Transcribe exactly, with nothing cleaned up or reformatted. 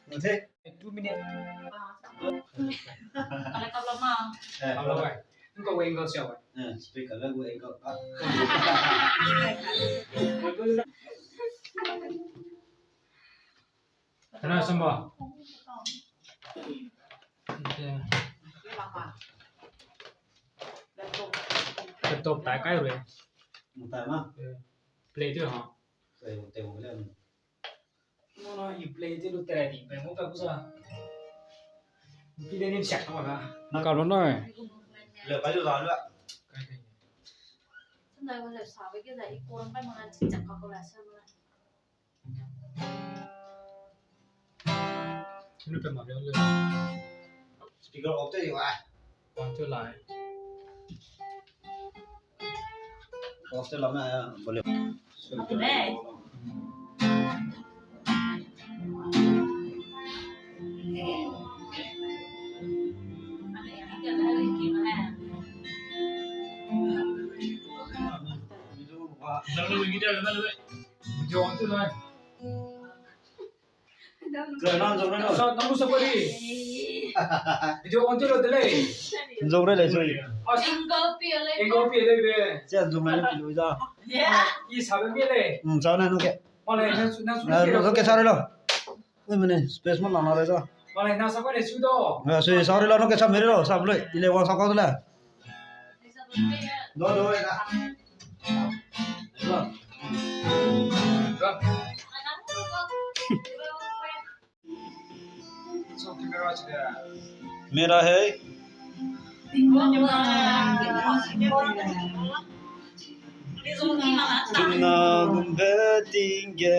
Oke. Two minute. Ala kap lama. Eh, kap lama. Nko wei nko siau. Eh, speaker la wei nko. Ah. Kana samba? Oke. Laptop tai kai re. Tai ma? Eh, play tu ha. Play, play mo le. Mana i play te lu tere di, pe mo pe kusa. Pi de nim siak tama ka. Na ka lo na. Le, kai lu da lu. Kai kai. Sandai wale sa be ke da i kon pa mana chi chak ka ko la sa mana. Lu pe ma le le. Speaker off te di wa. One, two, line. Off te lam na, volume. Video on te lei. Sa, nang lu sa pari. Video on te lo de lei. Nzong re lei, sorry. Ah, Engo pi lei be. Sia nzong re lei, pi lu da. I sa be mi lei. Hmm, sa na nu ke. Ma lei, nang su, nang su. Na, nu ke sa re lo. Ui, mene, space mo lang na re da. Ma lei, nang sa pari su do. Na, su sa re lo, nu ke sa mi re lo, sa bu lei. I le wang sa ka de le. मेरा है। Tingna gumbe tingge.